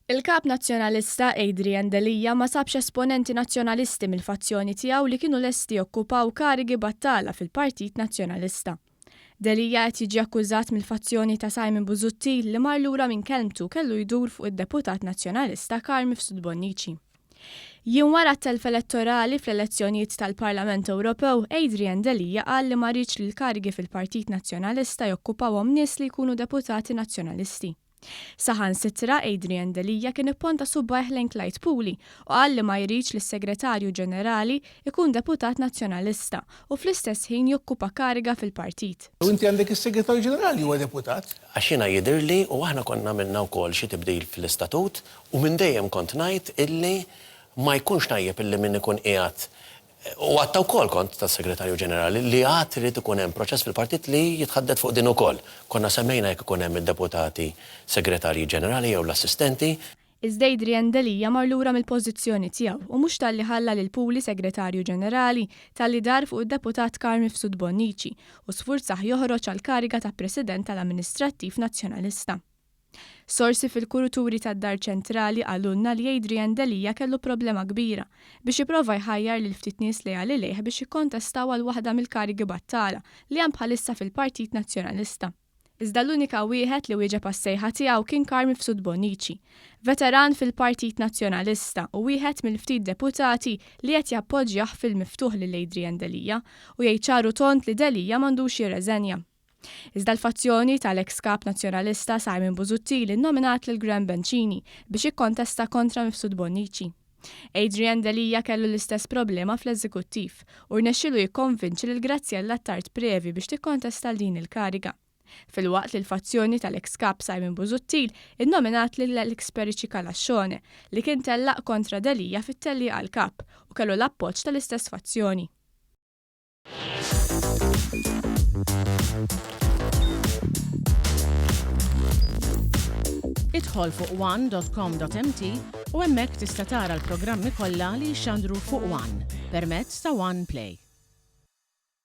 Il-Kap Nazzjonalista Adrian Delia ma sabx esponenti Nazzjonalisti mill-fazzjoni tiegħu li kienu lesti jokkupaw karigi battala fil-Partit Nazzjonalista. Delia qed jiġi akkużat mill-fazzjoni ta' Simon Busuttil li mar lura minn kelmtu kellu jdur fuq id-Deputat Nazzjonalista Carm Mifsud Bonnici. Jiem wara t-telf elettorali fl-elezzjonijiet tal-Parlament Ewropew, Adrian Delia qal li ma riedx li l-karigi fil-Partit Nazzjonalista jokkupawhom nies li jkunu deputati Nazzjonalisti. Saħansitra, Adrian Delia kien ipponta subgħajh lejn Clyde Puli u qal li ma jridx li s-Segretarju Ġenerali jkun deputat Nazzjonalista u fl-istess ħin jokkupa kariga fil-partit. U inti għandek is-Segretarju Ġenerali huwa deputat. Għax jiena jidhirli, u aħna konna għamilna wkoll xi tibdil fl-istatut, u minn dejjem kont ngħid illi ma jkunx tajjeb illi min ikun qiegħed U għadta wkoll kont tas-Segretarju Ġenerali li għad irid ikun hemm proċess fil-partit li jitħaddet fuq din ukoll. Konna semmejna jekk ikun hemm id-deputati Segretarji Ġenerali jew l-assistenti. Iżda Adrian Delia mar lura mill-pożizzjoni tiegħu u mhux talli ħalla lil Puli Segretarju Ġenerali, talli dar fuq id-Deputat Carm Mifsud Bonnici u sfurzah joħroġ għall-kariga ta' President tal-Amministrattiv Nazzjonalista. Sorsi fil-kuruturi tad-Dar Ċentrali qalulna li Adrian Delia kellu problema kbira biex jipprova jħajjar lil ftit nies leali lejh biex jikkontestaw għal waħda mill-karigi battala li hemm bħalissa fil-Partit Nazzjonalista. Iżda l-unika wieħed li wieġeb għas-sejħa tiegħu kien Carm Mifsud Bonnici, veteran fil-Partit Nazzjonalista u wieħed mill-ftit deputati li qed jappoġġjah fil-miftuħ lil Adrian Delia u jgħid ċar u tond li Delia m'għandux jirreżenja. Iżda l-fazzjoni tal-eks Kap Nazzjonalista Simon Busuttil innominat lil Graham Bencini biex jikkontesta kontra Mifsud Bonnici. Adrian Delia kellu l-istess problema fl-Eżekuttiv u rnexxielu jikkonvinċi lil Graziella Attard Previ biex tikkontesta għal din il-kariga. Filwaqt li l-fazzjoni tal-eks Kap Simon Busuttil innominat lil Alex Perici Calascione li kien tellaq kontra Delia fit-tellieqa għall-Kap u kellu l-appoġġ tal-istess fazzjoni. Idħol fuq one.com.mt u hemmhekk tista' tara l-programmi kollha li jixxandru fuq One permezz ta' One Play.